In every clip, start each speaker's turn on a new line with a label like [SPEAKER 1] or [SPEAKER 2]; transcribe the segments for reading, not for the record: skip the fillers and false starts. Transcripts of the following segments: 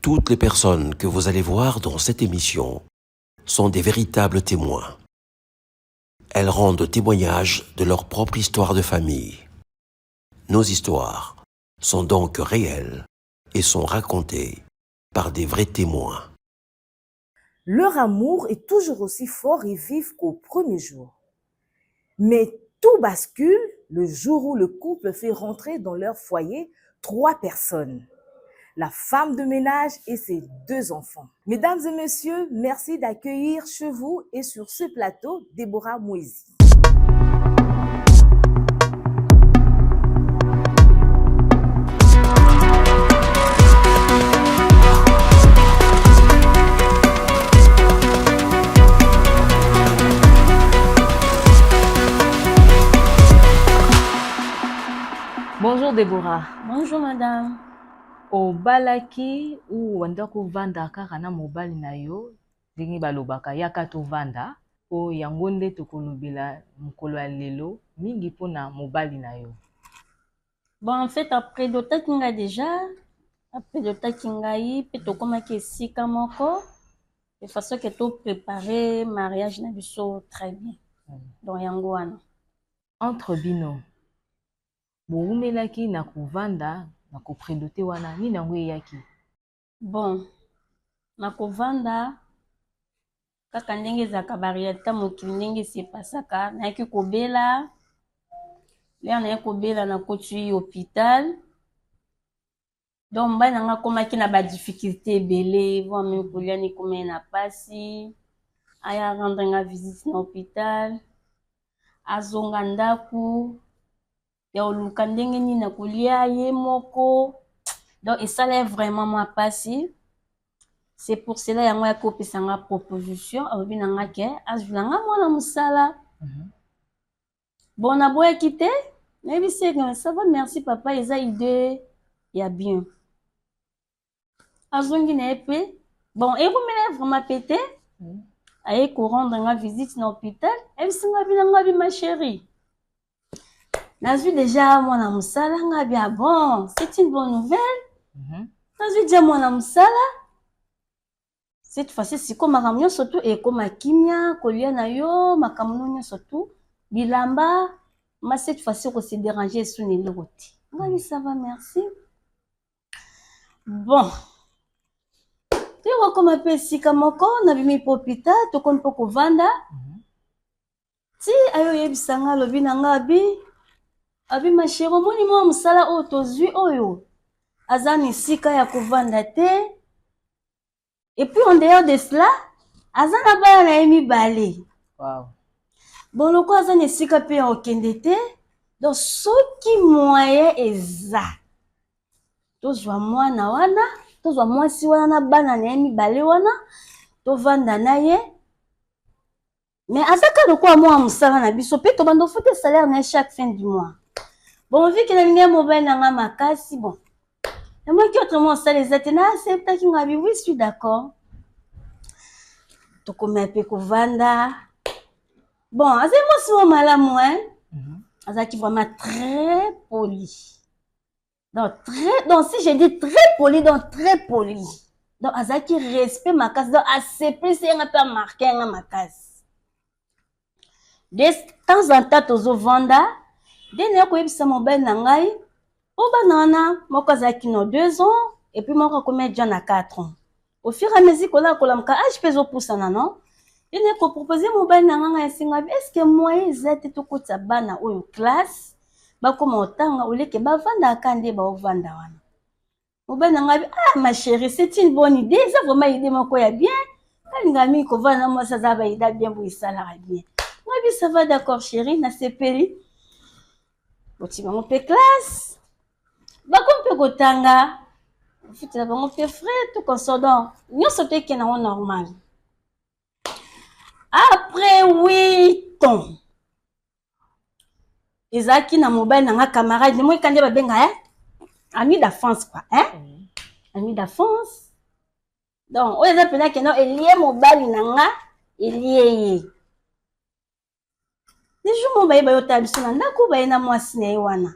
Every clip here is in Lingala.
[SPEAKER 1] Toutes les personnes que vous allez voir dans cette émission sont des véritables témoins. Elles rendent témoignage de leur propre histoire de famille. Nos histoires sont donc réelles et sont racontées par des vrais témoins.
[SPEAKER 2] Leur amour est toujours aussi fort et vif qu'au premier jour. Mais tout bascule le jour où le couple fait rentrer dans leur foyer trois personnes. La femme de ménage et ses deux enfants. Mesdames et messieurs, merci d'accueillir chez vous et sur ce plateau Déborah Mouezi.
[SPEAKER 3] Bonjour Déborah.
[SPEAKER 4] Bonjour madame.
[SPEAKER 3] Obalaki ou obanda kovanda kaka na mobali na yo ndenge balobaka yaka tovanda po yango nde tokolobela mokolo ya lelo mingi mpona mobali na yo.
[SPEAKER 4] Bon, en fait, après dotaki ngai déjà, après dotaki ngai pe tokomaki esika moko de façon que to préparer mariage na biso très bien. Donc yango wana.
[SPEAKER 3] Entre bino bowumelaki na kovanda na kopredote wana nini yango eyaki?
[SPEAKER 4] Bon, na kovanda kaka ndenge ezalaka ba réalité mokili ndenge esepasaka, nayaki kobela, lere nayaki kobela nakoti hôpital. Donc mobali na nga akomaki na ba difficulté ebele, voire même kolia na ekomaki na pasi, aya rendre nga visite na hôpital, azonga ndaku ya koluka ndenge nini na kolia ye moko. Donc esala ye vraiment mwa pasi. C'est pour cela yango ayaki kopesa nga proposition, alobi na nga ke azwila nga mwana mosala. Bon, naboyaki te, nayebisi ye ke ça va, merci papa, eza idée ya bien. Azongi na ye mpe, bon, ekomela ye vraiment pe te, aye korendre nga visite na hôpital, ayebisi nga bi na nga bi ma chérie, nazwi déjà mwana mosala. Nga bi ah bon, c'est une bonne nouvelle. Nazwi déjà mwana mosala. Cette fois-ci sikoyo makambo nyonso tu ekóma kimia, kolia na yo, makambo no nyonso tu, bilamba ma, cette fois-ci okose déranger esu na eloko te. Nga bi ça va, merci. Bon, toyokokóma mpe esika moko, nabimi mpe hôpital, tokomi mpe kovanda ti ayo oyebisa nga, alobi na nga abi ma chérie, omoni mwa mosala oyo tozwi oyo aza na esika ya kovanda te, et puis en dehors de cela aza na bana na ye mibale. Bon, loko aza na esika mpe ya kokende te, donc soki moyen eza tozwa mwana wana, tozwa mwasi wana na bana na ye mibale wana, tovanda na ye, mais aza kaka lokola mwana mosala na biso mpe tobanda ofuta salaire na ye chaque fin du mois. Bon, vu que nalingi ya mobali na nga makasi, bon, namonaki autrement osala eza te, na acceptaki. Nga bi oui, suis d'accord. Tokomela mpe kovanda. Bon, azali mwasi mo malamu, hein? Azalaki vraiment très poli, donc très, donc si je dis très poli, donc très poli, donc azalaki respect makasi, donc asepelisi yanga mpe amarquer yanga makasi. De temps en temps tozovanda nde naye koyebisa mobali na ngai mpo bana wana moko azalaki na 2 ans et puis moko akomi déjà na 4 ans. Au fur et à mesure kolaka kolamuka, âge mpe ezopusana, non? Ye naye koproposer mobali na ngai, ngai esenga est ce que moyen eza te tokotisa bana oyo classe, bakóma kotanga, oleke bavandaka nde baovanda wana. Mobali na ngai: ah ma chérie, c'est une bonne idée, eza vraiment idée moko ya bien, alingaka mingi kovanda na mwasi aza ba idée bien boye, esalaka bien. Ngai bi ça va, d'accord chérie, nasepeli. Boti bango mpe classe, bakomi mpe kotanga, ofutela bango mpe frais tout consort, donc nyonso to ekende yango normal. Après 8 ans ezalaki na mobali na nga camarade moyeka nde babenga eh? Ami d'enfance quoi, hein? Ami d'enfance, donc oyo eza mpenza kende elie mobali na nga, elie ye. Le jour mo bayeba yo tala biso na ndako, baye na mwasi na ye wana,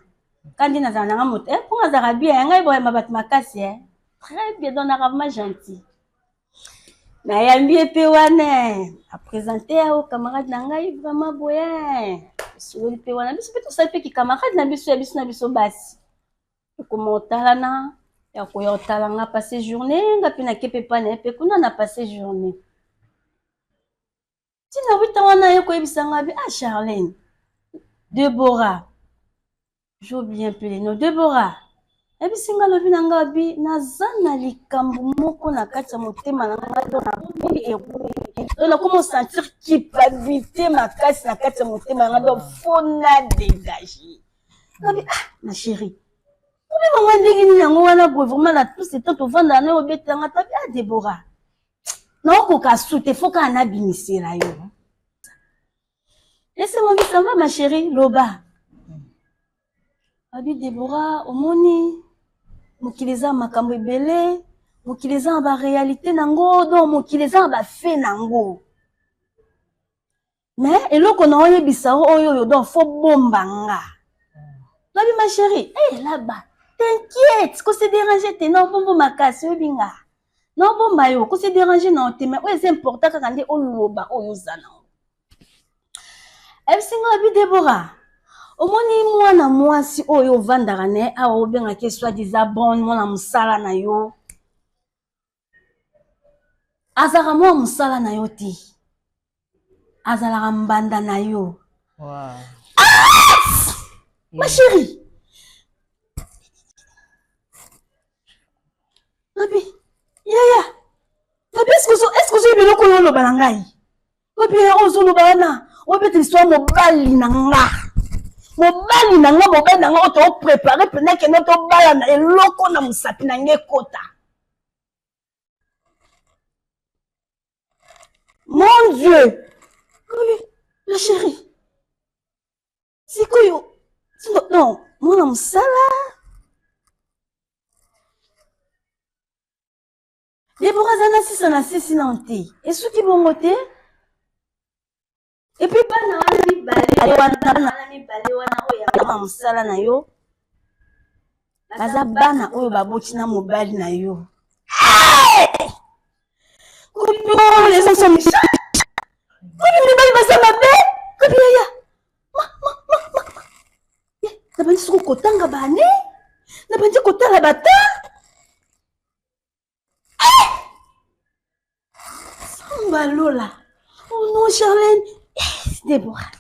[SPEAKER 4] kandi nazala nanga moto eh, mpo azalaka bien, ngai boyamba bato makasi eh. Très bien, donc naka vraiment gentil. Nayambi ye mpe wana apresente yao camarade na ngai vraiment boye. Tosololi mpe wana biso mpe tosali mpe kicamarade na biso ya biso na biso basi. Tokoma otalana ya koya otala nga passe journée nga mpe nake mpe epai na ye mpe kuna na passe journée. Ntina wita wana ye koyebisa nga bi ah Charlène Deborah j'ai oublié un peu le nom Deborah ayebisi nga alobi na nga bi naza na likambo moko na kati ya motema na nga to nakomi to nakomi osentir culpabilité makasi na kati ya motema na nga donc faut na dégage ngabi ah ma chérie obima nga ndenge nini yango wana boye vraiment na tout ce temps tovandaka nayo obetela nga tabi ah Deborah naokoka su te fo kaka nabimisela yo esengo bisanga ma chérie loba abi Deborah omoni mokili eza makambo ebele mokili eza na baréalité nango donc mokili eza na bafe nango mais eloko na oyebisa yo oyo oyo donc fo bomba nga lobi ma chérie hey, eh, laba t'inquiète ko se déranger te na obombo makasi oyebi nga na obomba yo ko se déranger na yo te mais oyo eza important kaka nde oloba oyo oza nango ayebisi nga oyebi Debora omoni mwana mwasi oyo ovandaka na ye awa obengaki soit disant bonne mwana mosala na yo azalaka mwa mosala na yo te azalaka mbanda na yo
[SPEAKER 3] wow.
[SPEAKER 4] Ah! Ma chérie Babi yaya Babi est-ce que ozoyebi eloko oyo oloba na ngai Babi yaya oyo ozoloba wana obeta lisolo ya mobali na nga mobali na nga mobali na nga oyo toprépare mpena kende tobalana eloko na mosapi na nga ekota Mon Dieu! Ma chérie. Sikoyo. Non, mwana mosala. Deborah aza na sisa na sisi na te. Esuki bongo te. Et puis bana wana mibale wana bana mibale wana oyo ya mosala na yo baza bana oyo baboti na mobali na yo. Les hommes sont méchants. Kopi mibali baza mabe. Kopi yaya. Ma ma ma ma. Nabandi soko kotanga bane. Nabandi kotala bata. Samba Lola. Oh non, Charlène. Eh, Déborah.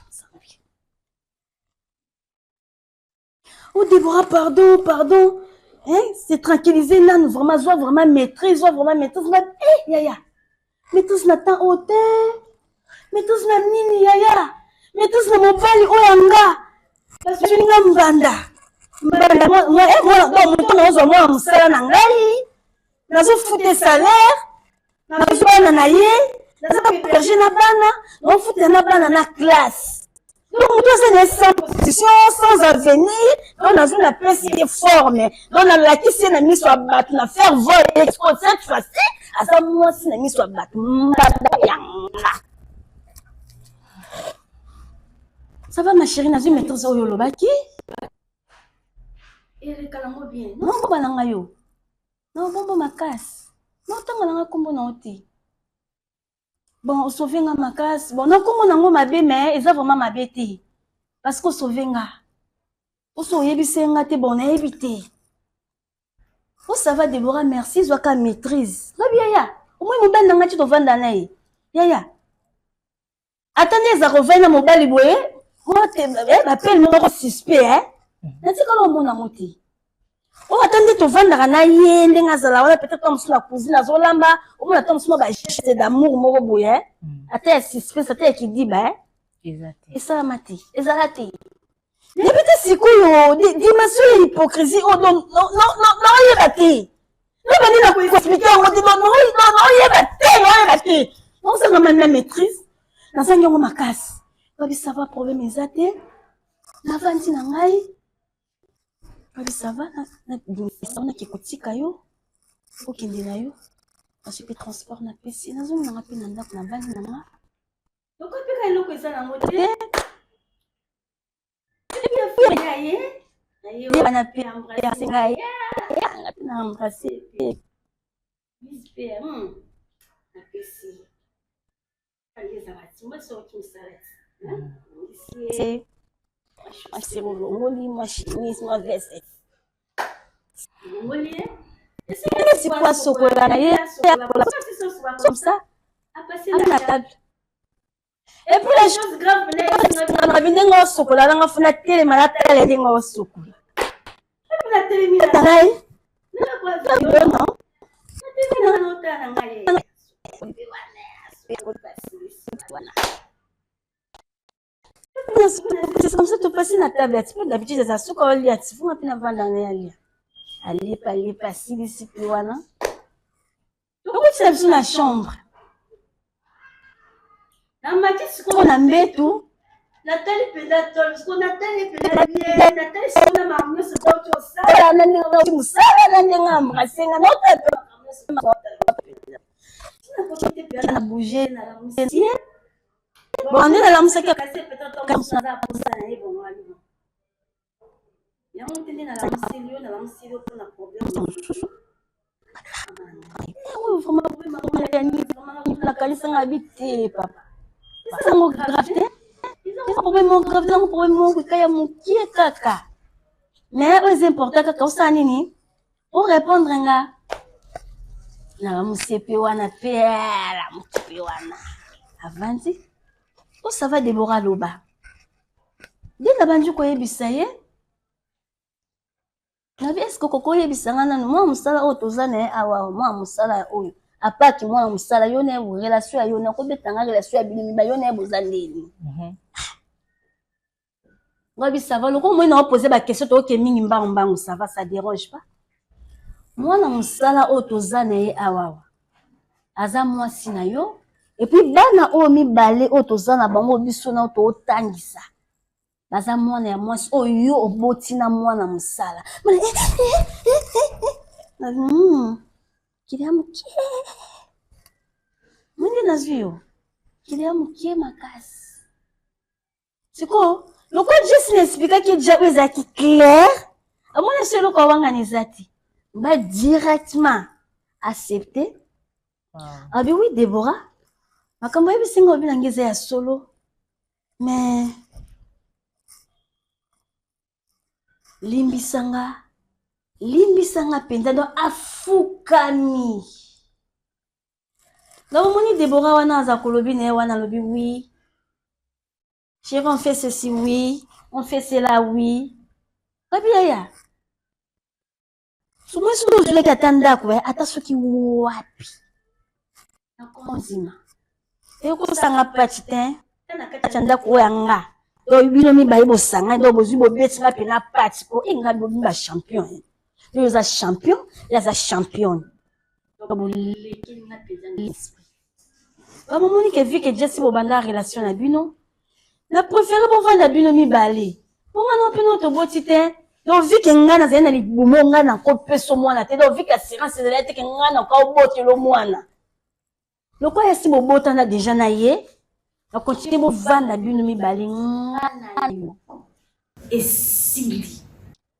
[SPEAKER 4] Oh Déborah, pardon, pardon. Hein? C'est tranquilliser Nan, vraiment, soit vraiment maîtrise, soit vraiment maîtrise. Eh, yaya. Maîtrise na temps hôtel. Maîtrise na nini, yaya. Maîtrise na mobali oyo anga. Bazwi nga mbanda. Mbanda, moto nazwa mwana mosala na ngai. Nazofute salaire. Nazwi bana na ye. Naza berger na bana. Naofutela na bana na classe. Donc moto aza na ye sans position, sans avenir. Donc nazwi napesi ye forme. Donc nalakisi ye na miso ya bato na faire voir ye cette fois-ci aza mwasi na miso ya bato mbanda ya nga. Ça va ma chérie, nazwi maîtrise oyo olobaki. Eleka nango bien. Naoboba na ngai yo. Naobomba makasi. Naotanga na ngai nkombo na yo te. Bon, osauve nga makasi. Bon, na nkombo nango mabe mais eza vraiment mabe te. Parce que osauve nga. Oso oyebisi nga te, bon nayebi te. Oh ça va Deborah, merci, zwaka maîtrise. Ngabi yaya, omoi mobali na ngai ti tovanda na ye. Yaya. Ata nde ezalaka ovandi na mobali boye bapele moko suspect eh? Natikala omona yango te. Oyo ata nde tovandaka na ye ndenge azala wana peut-être ta mosusu na cuisine azolamba omona ata mosusu mwa bageste d'amour moko boye eh? Ata ya suspense ata ya kidiba eh? Esalama te, ezala te. Nayebi te sikoyo dimension ya hypocrisie oyo naoyeba te. Nabandi na koexplike yango te, naoyeba te, naoyeba te. Naozanga mani na maîtrise, nazangi yango makasi. Babi ça va, problème eza te. Navandi na ngai, babi ça va, nake kotika yo, okende na yo. Nazwi mpe transport napesi, nazongi nanga mpe na ndako, navandi na nga. Lokola eloko eza nango te. Ye bana pe embrasser ngai, nga pe na embrasser pe. Bise pe napesi ye. Ezala ti mwasi oki mosala ti mwasi olongoli mwa chemise, mwa veste, olongoli ye. Sikoyo asokola na ye comme ça na table. Et puis la chose grave, nabi ndenge osokola nanga, funa telema, natala ndenge osokola ngai. Non, c'est comme ça, topasi na table ati mpo d'habitude eza suka olia ti funga mpe navanda na ye, alia, alepa alepa, asilisi mpe wana tokotisa biso na chambre. Namati sikoyo na mbetu, natali mpenza tolo sikoyo, natali mpenza bien, natali sikoyo na makambo nyonso tauti osala na ndenge auti mosala, na ndenge embrasser nga, naotala na bouge ye. Bon, nde nalamusaki yango te, nde nalamuseli yo, nalamuseli yo mpona problème mosusu oyo. Vraiment nakanisanga abi te, papa, ezango grave te, eza problème moko grave te, yango problème moko eka ya mokie kaka, mais oyo eza important kaka osala nini, orépondre nga. Nalamusi mpe wana mpe alamuki mpe wana avandi o ça va, Debora? Aloba nde nabandi koyebisa ye, nabi eske okoki oyebisa nga nanu mwana mosala oyo toza na ye awa, mwana mosala oyo apaki, mwana mosala yo na ye, relation ya yo na kobeta nga, relation ya bino miba yo na ye boza ndeni? Ngabi ça va, loko moi na opose ba question, toke mingi mbangu mbangu, ça va, ça dérange pas. Mwana mosala oyo toza na ye awa aza mwasi na yo, et puis bana oyo mibale oyo toza na bango, biso na tootangisa, baza mwana ya mwasi oyo yo oboti na mwana mosala. Kili ya moke mwinde nazwi yo, kili ya moke makasi. Sikoyo lokola Jesi na expliquaki ja oyo ezalaki clair, amoni so eloko awangana eza te, ba directement accepté. Abi oui, Debora, makambo oyebisi nga, obi na ngai eza ya solo, mais limbisanga, limbisanga mpenza. Donc afukami donc omoni Debora wana aza kolobi na ye wana, alobi oui chérie, on fait ceci, oui, on fait cela, oui. Abi yaya, soki soki ozwelaki ata ndako, ata soki wapi, nakondima, ekosanga pati te na kati ya ndako oyo ya nga. Donc bino mibale bosangani, donc bozwi, bobetinga mpena pati po e nga bobi bachampion. Oyo oza champion, ye aza championne, donc bolekeli nga mpenza l'esprit. Bamomoni ke vu que Jesi bobanda relation na bino, na préféré bovanda bino mibale, mpo nga no mpino toboti te. Donc vu que ngai nazali na libumu, ngai nakopesa mwana te. Donc vu que assurance ezali te ke ngai nakobotelo mwana, lokola esi bobotana déjà na ye, na continue bovanda bino mibale, nga na yo esili.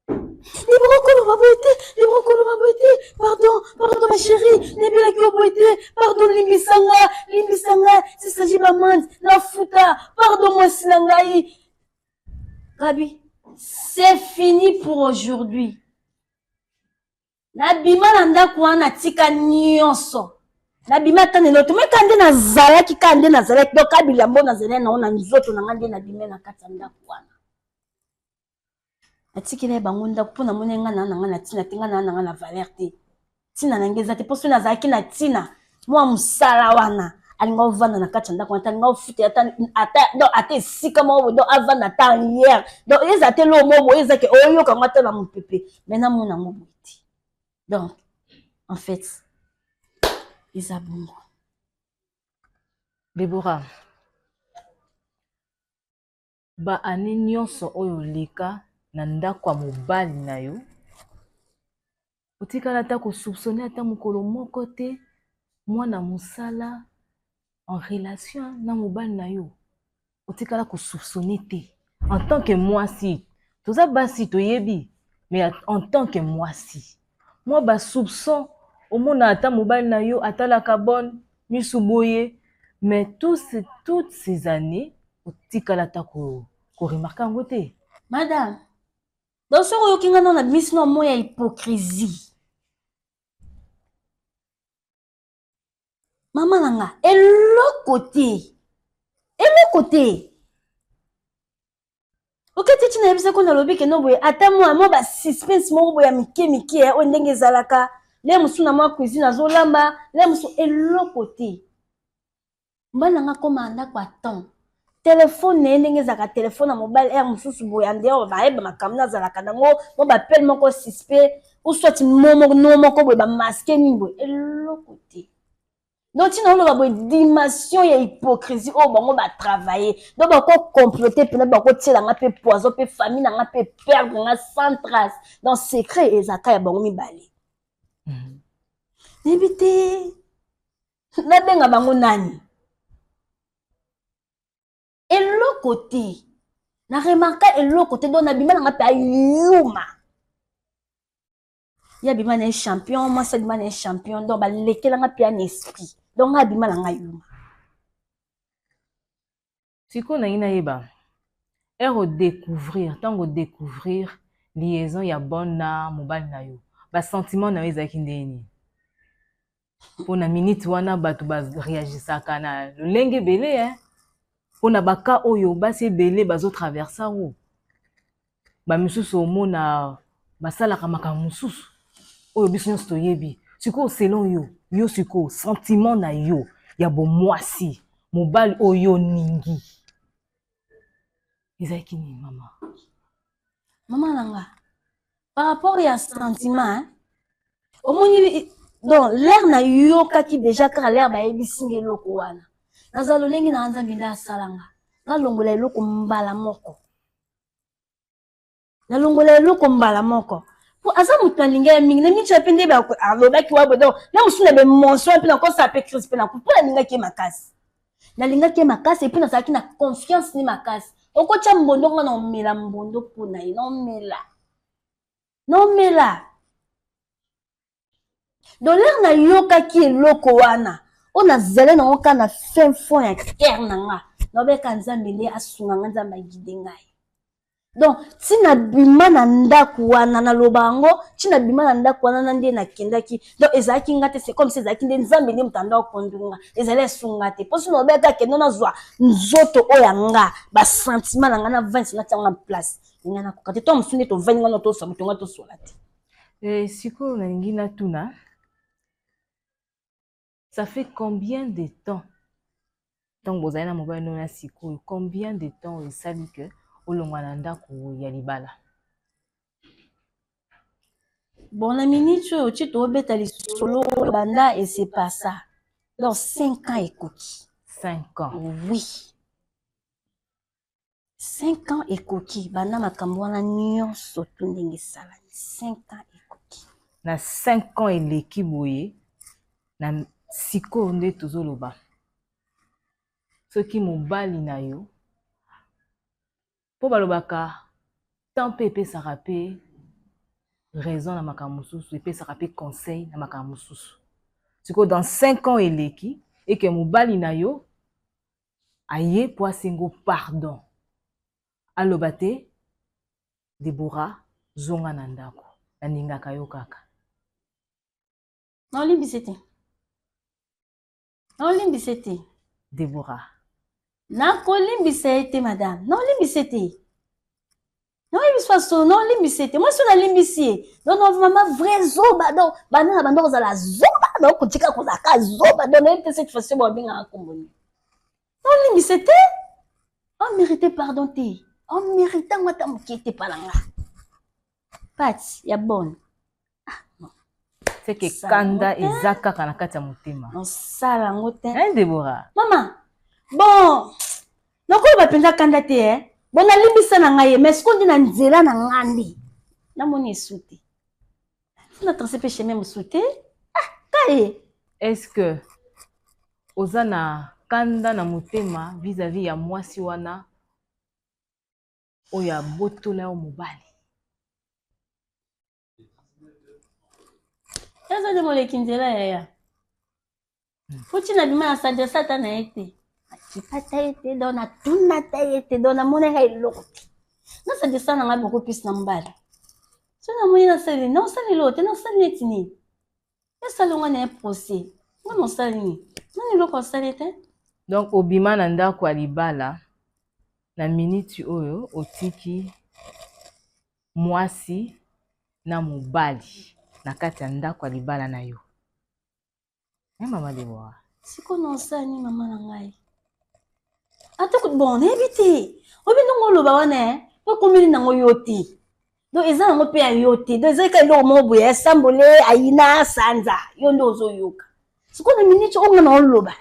[SPEAKER 4] Libro koloba boye te, libro koloba boye te, pardon, pardon ma chérie, nayebelaki yo boye te, pardon, limbisanga, limbisanga, s'il s'agit bamande nafuta, pardon mwasi na ngai. Gabi, c'est fini pour aujourd'hui. Nabima na ndako wana, natika nyonso, nabima ata na eloko meka nde nazalaki kaka nde nazalaki. Donc ka bilambo nazali nango na nzoto na ngai nde nabime na kati ya ndako wana, natikeli ye bango ndako, mpo namoni ngai na nanga na ntina te, ngai na nanga na valeur te, ntina na ngai eza te. Mpo soki nazalaki na ntina, mwa mosala wana alinga ovanda na kati ya ndako wana te, alinga ofuta ata, donc ata esika moko boye, donc avanda ata arrière, donc eza te loo moko boye, ezake oyoka yango ata na mopepe, mais namona yango boye te. Donc en fait eza bongo.
[SPEAKER 3] Debora, baane nyonso oyo oleka na ndako ya mobali na yo, otikala ata kosoupçonner ata mokolo moko te mwana mosala en relation na mobali na yo? Otikala kosoupçonner te? En tant que mwasi, toza basi, toyebi, mais en tant que mwasi, mwa basoupçon. Omona ata mobali na yo atalaka bonne misu boye, mais toutes ces années otikala ata ko remarquer yango te.
[SPEAKER 4] Madame, donc soki oyoki nga nano nabimisi no mot ya hypocrisie, mama na nga eloko te, eloko te. Oketi ntina yebisa ko nalobi ke no boye ata mwa ba suspense moko boye ya mike mike oyo ndenge ezalaka le mosusu na mwa cuisine azolamba le mosusu eloko te. Mobali na nga akoma na ndako à temps, telefone na ye ndenge ezalaka telefone ya mobali heure mosusu boye en dehors bayeba makambo na azalaka nango mwa bapele moko suspect ou soit no moko boye bamaske nini boye eloko te. Donc ntina oloba boye dimension ya hypocrisie oyo bango batravaille, donc bakocomplote mpena bakotiela nga mpe poison mpe famille na nga mpe perdre nga sans trace. Donc secret ezalaka ya bango mibale. Nayebi te nabenga bango nani, eloko te na remarka eloko te. Donc nabima na nga mpe ayuma ye abima na ye champion, mwasi abima na ye champion, donc balekelanga mpe ya na esprit, donc nga abima na nga yuma.
[SPEAKER 3] Sikoyo nangi nayeba heure odécouvrir, ntango odécouvrir liaison ya bonne na mobali na yo, basentiment na yo ezalaki ndenge nini? Mpona minute wana bato baréagisaka na lolenge ebele mpona baka oyo basi ebele bazotraverse yango. Bamisusu omona basalaka makambo mosusu oyo biso nyonso toyebi. Sikoyo selon yo, yo sikoyo sentiment na yo ya bomwasi, mobali oyo oningi, ezalaki nini, mama?
[SPEAKER 4] Mama na nga, par rapport ya sentiment, omoni, donc l'heure nayokaki déjà kaka l'heure bayebisi nga eloko wana, naza lolenge na Nzambe nde asalanga, nalongola eloko mbala moko, nalongola eloko mbala moko, po aza moto alingi ya mingi na mingi mpe nde alobaki wa boye. Donc na mosusu na bemonsion mpe nakosala mpe crise mpe mpo nalingaki ye makasi, nalingaki ye makasi, et puis nazalaki na confiance ni makasi. Okotya mbondo, nga na omela mbondo mpo na ye, naomela, naomela. Donc l'heure nayokaki eloko wana oyo nazali nango kaka na fin fond ya cœur na nga, nabeka Nzambe nde asunga nga, Nzambe aguide ngai. Donc ntina bima na ndako wana, naloba yango, ntina bima na ndako wana na nde nakendaki, donc ezalaki nga te, c'est comme si ezalaki nde Nzambe nde moto anda okondu nga, ezali esunga te. Mpo soki nalobaki akende nazwa nzoto oyo ya nga, basentiment na nga na vance natia nga place nga nakoka te. To mosusu nde tovandi nga no toswa moto nga toswala te.
[SPEAKER 3] Sikoyo nalingi natuna, ça fait combien de temps ntango bozali na mobali no na sikoyo? Combien de temps esali ke olongwa na ndako ya libala?
[SPEAKER 4] Bon, na minute oyo ti tobeta lisolo, banda esepasa, donc 5 ans ekoki.
[SPEAKER 3] 5 ans?
[SPEAKER 4] Oui, 5 ans ekoki banda makambo wana nyonso tu ndenge esalami. 5 ans ekoki.
[SPEAKER 3] Na 5 ans eleki boye, na sikoyo nde tozoloba, soki mobali na yo, mpo balobaka temps mpe epesaka mpe raison na makambo mosusu, epesaka mpe conseil na makambo mosusu. Sikoyo dans 5 ans eleki eke mobali na yo aye mpo asengo pardon, aloba te: "Debora, zonga na ndako, nalingaka yo kaka."
[SPEAKER 4] Naolimbisa te, naolimbisa te.
[SPEAKER 3] Debora.
[SPEAKER 4] Nakolimbisa ye te, madame, naolimbisa te. Naoyebisa solo, naolimbisa ye te. Mwasi oyo nalimbisi ye, donc mama vrai zoba. Donc banda na banda kozala zoba, donc kotika kozalaka zoba. Donc nayebi te cette fois-ci babengaka kombo nini. Naolimbisa te, amérite pardon te, amérite yango ata moke te. Mpa na nga pati ya bonne, ah non.
[SPEAKER 3] Seke kanda eza kaka na kati ya motema.
[SPEAKER 4] Nosala yango te.
[SPEAKER 3] Hein, Debora?
[SPEAKER 4] Mama, bon, nakoyeba mpenza kanda te eh? Bon, nalimbisa na ngai ye, mais sikoyo nde na nzela na nga nde namoni esu te, na trace mpe chemin mosusu te. Ah, kaye.
[SPEAKER 3] Est ce que oza na kanda na motema vis-à-vis ya mwasi wana oyo abotola yo mobali?
[SPEAKER 4] Aza nde moleki nzela yaya. Futi na bima na sadresse ata na ye te. Nakipa ata ye te, donc natuna ata ye te, donc namonaka eloko te. Na sadresse na ngai beaucoup plus na mobali. Soki namoni nasali, naosala eloko te, nasali neti nini? Esali nga na ye procès. Nga nasali nini? Nani eloko asali te?
[SPEAKER 3] Donc obima na ndako ya libala na miniti oyo otiki mwasi na mobali na kati ya ndako ya libala na yo. Eh, mama Deborah.
[SPEAKER 4] Sikoyo nasala nini mama na ngai? Ata bon nayebi te. Oyebi ndenge oloba wana eh? Po ekomeli nango yo te. Donc eza nango mpe ya yo te. Donc ezali kaka eloko moko boye ya sambole ayina sanza yo nde ozoyoka. Sikoyo na miniti oyo nga naoloba.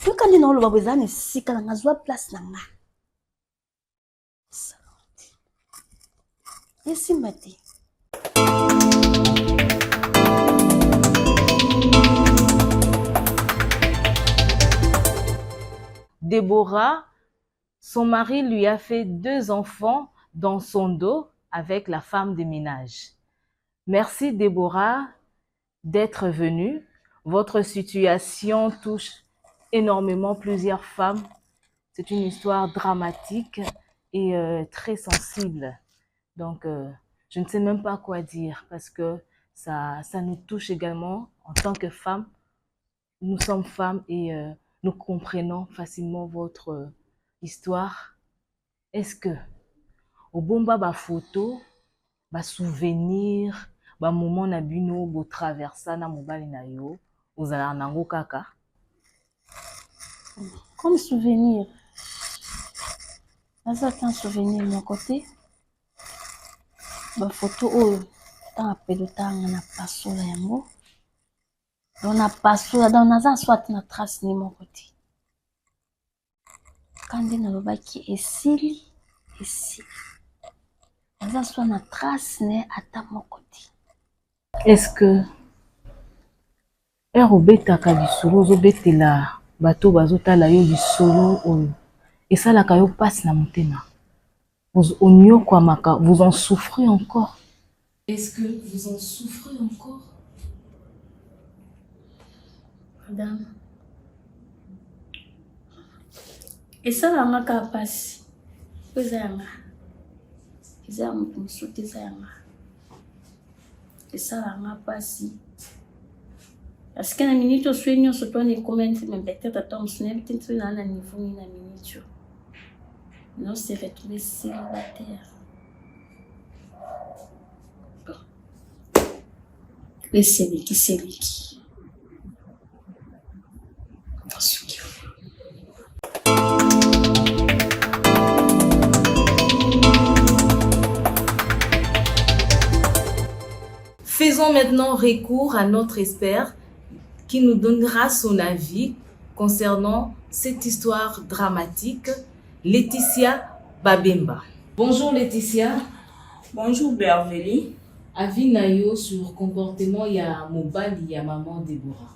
[SPEAKER 4] Yoka nde naoloba boye eza na esika na nga zwa place na nga. Esimba te.
[SPEAKER 3] Déborah, son mari lui a fait deux enfants dans son dos avec la femme de ménage. Merci Déborah d'être venue. Votre situation touche énormément plusieurs femmes. C'est une histoire dramatique et euh, très sensible. Donc, euh, je ne sais même pas quoi dire parce que ça, ça nous touche également en tant que femmes. Nous sommes femmes et euh, nous comprenons facilement votre euh, histoire. Est-ce que obomba ba photo, ba souvenir, ba moment na bino bo traversa na mobali na yo, ozalaka nango kaka?
[SPEAKER 4] Comme souvenir, naza ata souvenir moko te. Ba photo oyo ntango apelotanga na pasola yango. Donc na pasola, donc naza soit na trace ni moko te. Ka nde nalobaki esili esili. Naza soit na trace ne ata moko te.
[SPEAKER 3] Est-ce que heure obetaka lisolo ozobetela bato bazotala yo lisolo oyo esalaka yo mpasi na motema? Onyokwamaka, vous en souffrez encore? Est-ce que vous en souffrez encore?
[SPEAKER 4] Madame, esalaka nga kaka mpasi po eza ya nga, eza ya moto mosusu te, eza ya nga. Esalaka nga mpasi parce que na minute oyo soki nyonso to wana ekomi nti mais peut-être ata mosusu nayebi te nti naa na niveau nini na minute oyo no se retrouver célibataire. Bon, eseliki seliki nasuki.
[SPEAKER 3] Faisons maintenant recours à notre expert qui nous donnera son avis concernant cette histoire dramatique, Laetitia Babemba. Bonjour Laetitia.
[SPEAKER 5] Bonjour Beverly.
[SPEAKER 3] Avis na yo sur comportement ya mobali ya maman Deborah.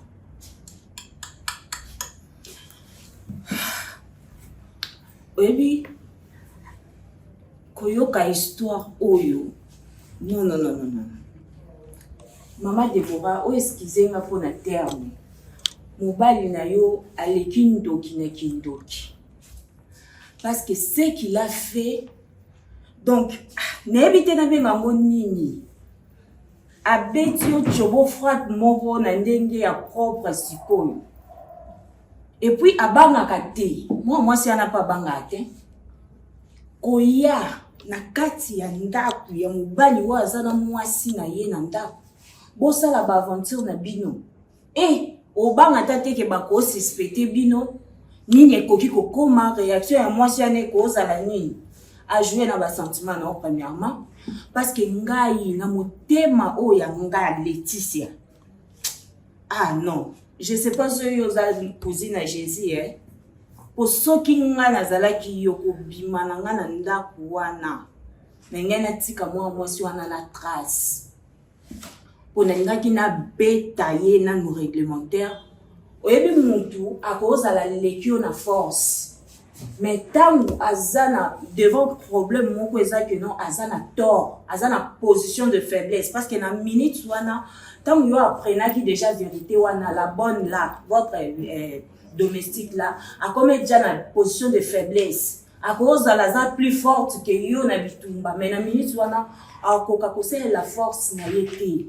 [SPEAKER 5] Oyebi koyoka histoire oyo, non non non non non. Mama Deborah, oyo excuse nga mpo na terme. Mobali na yo aleki ndoki na kindoki. Parce que ce qu'il a fait, donc nayebi te nabenga yango nini. Abeti yo tchobo frappe moko na ndenge ya propre sikoyo. Et puis abangaka te. Mwa mwasi wana mpe abangaka te. Koya na kati ya ndako ya mobali oyo aza na mwasi na ye na ndako, bosala ba aventure na bino. Eh, obanga ata te ke bakosuspecte bino, nini ekoki kokoma, réaction ya mwasi wana ekozala nini. Ajoue na ba sentiment na yo premièrement, parce que ngai na motema oyo ya nga Laetitia, ah non, je sais pas soki oza cousine ya Jésus eh. Po soki nga nazalaki yo kobima na nga na ndako wana, na ngai natika mwana mwasi wana na trace. Po nalingaki nabeta ye nanu réglementaire. Oyebi mutu akozala leki yo na force. Mais ntango aza na devant problème moko eza que non, aza na tort, aza na position de faiblesse, parce que na minute wana, ntango yo apprenaki déjà vérité wana, la bonne là, votre domestique là, akomi déjà na position de faiblesse. Akozala aza plus forte que yo na bitumba, mais na minute wana akoka kosalela force na ye te.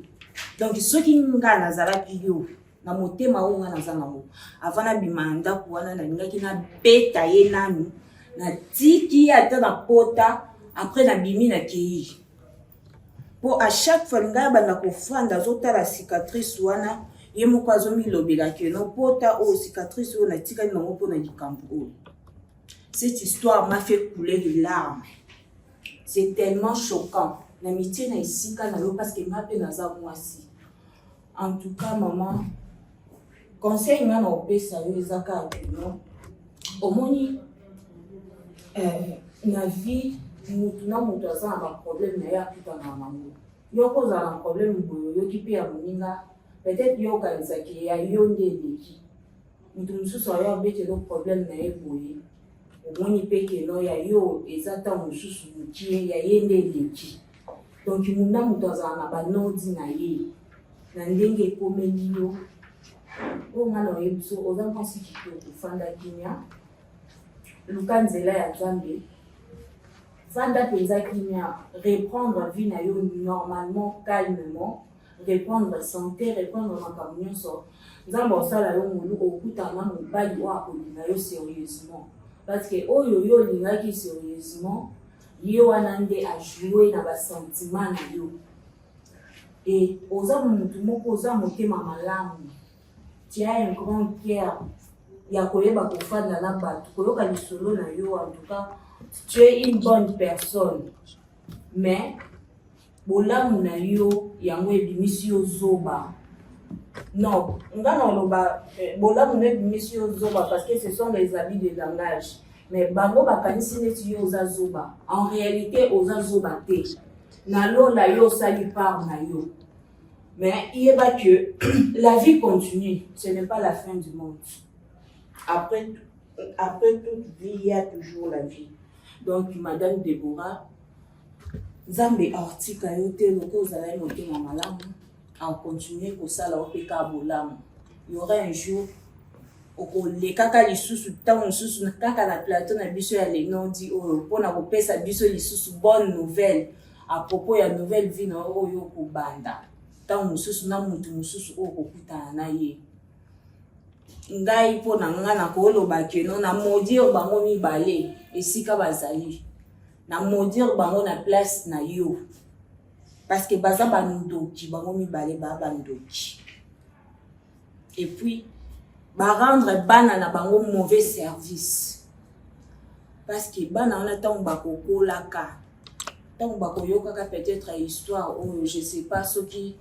[SPEAKER 5] Donc soki nga nazalaki yo, na motema oyo nga naza nango, avant nabima na ndako wana, nalingaki nabeta ye nanu, natiki ye ata na pota, après nabimi, nakei. Mpo à chaque fois ngai abanda kofanda, azotala cicatrice wana, ye moko azomilobela que non, pota oyo, cicatrice oyo, natikali nango mpona likambo oyo. Cette histoire m'a fait couler de larmes. C'est tellement choquant na mitie na esika na yo, parce que nga mpe naza mwasi. En tout cas, mama, conseil nga na opesa yo eza kaka que non, omoni, na vie, mutu na mutu aza na baproblème na ye akutana nango. Yo kozala na problème boye, oyoki mpe ya moninga, peut-être yo okanisaki ya yo nde eleki. Motu mosusu ayo abetelo problème na ye boye, omoni mpe que non, ya yo eza ntango mosusu mokie, ya ye nde eleki. Donc muna moto azala na banodi na ye na ndenge ekomeli yo. Oyo nga na oyebi so, oza mwasi kitoko, fanda kimia, luka nzela ya Nzambe, fanda mpenza kimia, reprendre vie na yo normalement, calmement, reprendre santé, reprendre makambo nyonso. Nzambe osala yo ngolu, okutana na mobali oyo akolinga yo sérieusement, parce que oyo yo olingaki sérieusement, ye wana nde ajoue na basentiment na yo. E oza motu moko oza motema malamu, tu as un grand cœur ya koyeba kofanda na bato, koyoka lisolo na yo. En tout cas, tu es une bonne personne, mais bolamu na yo yango ebimisi yo zoba. Non, nga na oloba bolamu no ebimisi yo zoba, parce que ce sont les habits de langage, mais bango bakanisi neti yo oza zoba. En réalité, oza zoba te. Na lola yo osali part na yo, mais yeba que la vie continue, ce n'est pas la fin du monde. Après toute vie, il y a toujours la vie. Donc madame Déborah, Nzambe aotika yo te. Loko ozalaki motema malamu, akocontinue kosala yo mpe kaka bolamu. Y aura un jour okolekaka lisusu, ntango mosusu kaka na plateau na biso ya Lenondi oyo, mpona kopesa biso lisusu bonne nouvelle à propos ya nouvelle vie na yo oyo okobanda, ntango mosusu na motu mosusu oyo okokutana na ye. Ngai, mpo na ngai, nakoloba que non, na maudire bango mibale esika bazali, na maudire bango na place na yo, parce que baza bandoki, bango mibale baa bandoki, et puis barendre bana na bango mauvais service, parce que bana wana, ntango bakokolaka, ntango bakoyokaka peut-être histoire oyo, je sais pas soki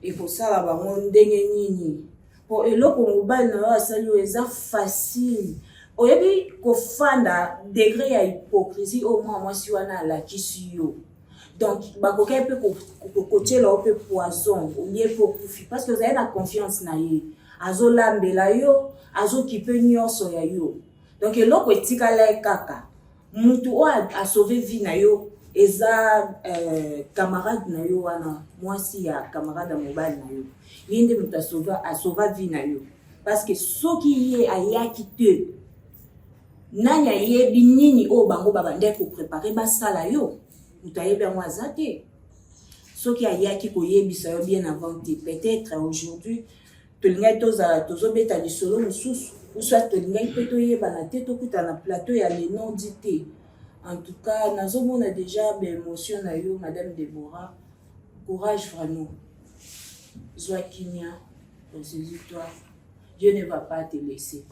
[SPEAKER 5] ekosala bango ndenge nini. Po eloko mobali na yo asali oyo eza facile, oyebi kofanda, degré ya hypocrisie oyo mwana mwasi wana alakisi yo. Donc bakokaki mpe kotiela yo mpe poison, olie mpe okufi, parce que ozali na confiance na ye, azolambela yo, azokipe nyonso ya yo. Donc eloko etikala ye kaka mutu oyo asauve vie na yo eza camarade na yo wana, mwasi ya camarade ya mobali na yo. Ye nde moto asauva vie na yo, parce que soki ye ayaki te, nani ayebi nini oyo bango babandaki koprépare basala yo? Moto ayebi yango aza te. Soki ayaki koyebisa yo bien avant te, peut-être aujourd'hui tolingaki tozala tozobeta lisolo mosusu, ou soit tolingaki mpe toyebana te, tokutana na plateau ya Lenondi te. En tout cas, nazomona déjà baémotion na yo, madame Déborah. Courage vraiment, zwa kimia, ressaisis-toi, Dieu ne va pas te laisser.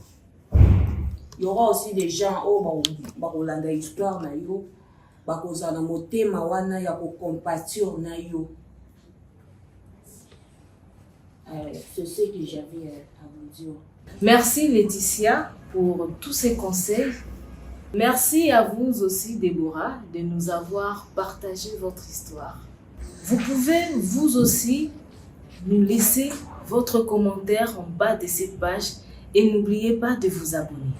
[SPEAKER 5] Il y aura aussi des gens oyo bakolanda histoire na yo, bakozala na motema wana ya kocompatir na yo. C'est ce que j'avais à vous dire.
[SPEAKER 3] Merci Laetitia pour tous ces conseils. Merci à vous aussi, Déborah, de nous avoir partagé votre histoire. Vous pouvez vous aussi nous laisser votre commentaire en bas de cette page et n'oubliez pas de vous abonner.